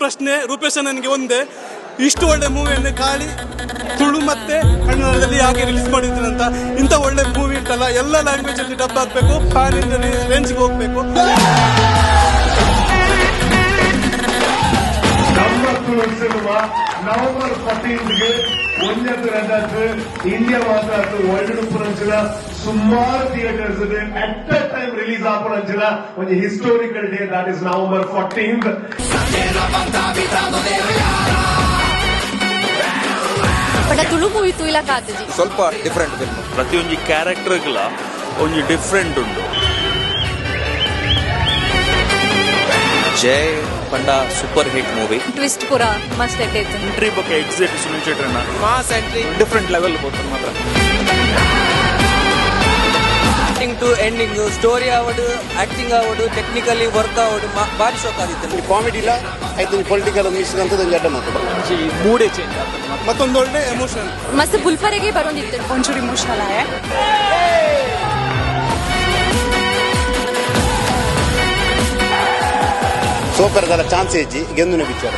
ಪ್ರಶ್ನೆ ರೂಪೇಶ್ ನನಗೆ ಒಂದೇ, ಇಷ್ಟು ಒಳ್ಳೆ ಮೂವಿಯನ್ನು ಖಾಲಿ ತುಳು ಮತ್ತೆ ಕನ್ನಡದಲ್ಲಿ ಯಾಕೆ ರಿಲೀಸ್ ಮಾಡಿದ್ರಂತ. ಇಂಥ ಒಳ್ಳೆ ಮೂವಿ ಉಂಟಲ್ಲ, ಎಲ್ಲ ಲ್ಯಾಂಗ್ವೇಜ್ ಅಲ್ಲಿ ಡಬ್ ಆಗಬೇಕು, ಪ್ಯಾನ್ ಇಂಡಿಯಾ ರೇಂಜ್ಗೆ ಹೋಗ್ಬೇಕು. ನಮ್ಮ ತುಳು ಸಿನಿಮಾ ನವೆಂಬರ್ 14ಗೆ ಒಂಜತ್ತು ರಡ್ಡಾತ್ ಇಂಡಿಯಾ ಮಾತ್ರ ವರ್ಲ್ಡ್ ಪುರಂಚಿನ ಸುಮಾರು theatres at a time release ಆಪುರಂಚಿನ ಒಂಜಿ historical day, that is November 14. But Tulu movie ತೂಯಿಲಕ ಆತುಜಿ. ಸ್ವಲ್ಪ ಡಿಫ್ರೆಂಟ್ ಫಿಲ್ಮ್. ಪ್ರತಿಯೊಂಜಿ ಕ್ಯಾರೆಕ್ಟರ್ಗಳ ಒಂಜಿ ಡಿಫ್ರೆಂಟ್ ಉಂಡು. ಜೈ ಪಂಡ ಸೂಪರ್ ಹಿಟ್ ಮೂವಿ. ಟ್ವಿಸ್ಟ್ ಪೂರ ಮಸ್ತ್ ಎಡ್ಡೆ. ಎಂಟ್ರಿ ಬೊಕ್ಕ ಎಕ್ಸಿಟ್ ಸುನಿಲ್ ಶೆಟ್ಟರ್ನ. ಮಾಸ್ ಎಂಟ್ರಿ, ಡಿಫ್ರೆಂಟ್ ಲೆವೆಲ್ ಬೋತು ಮಾತ್ರ. ಸ್ಟಾರ್ಟಿಂಗ್ ಟು ಎಂಡಿಂಗ್ ಸ್ಟೋರಿ ಆವಡು, ಆಕ್ಟಿಂಗ್ ಆವಡು, ಟೆಕ್ನಿಕಲಿ ವರ್ಕ್ ಆವಡು, ಭಾರಿ ಶೋಕ್ ಆಗಿತ್ತು. ಕಾಮಿಡಿ ಇಲ್ಲ ಆಯ್ತು, ಪೊಲಿಟಿಕಲ್ ಮಿಶ್ರ ಅಂತ ಒಂದು ಅಡ್ಡ ಮಾತು. ಮೂಡೇ ಚೇಂಜ್ ಆಗ್ತದೆ. ಮತ್ತೊಂದು ಒಳ್ಳೆ ಎಮೋಷನ್. ಮಸ್ತ್ ಬುಲ್ಪರೆಗೆ ಬರೋಂದಿತ್ತು. ಒಂಚೂರು ಇಮೋಷನಲ್ ಆಯೆ. ಸೂಪರ್ ಚಾನ್ಸ್ ಇಜ್ಜಿ ಗೆಂದುನ ಪಿಕ್ಚರ್.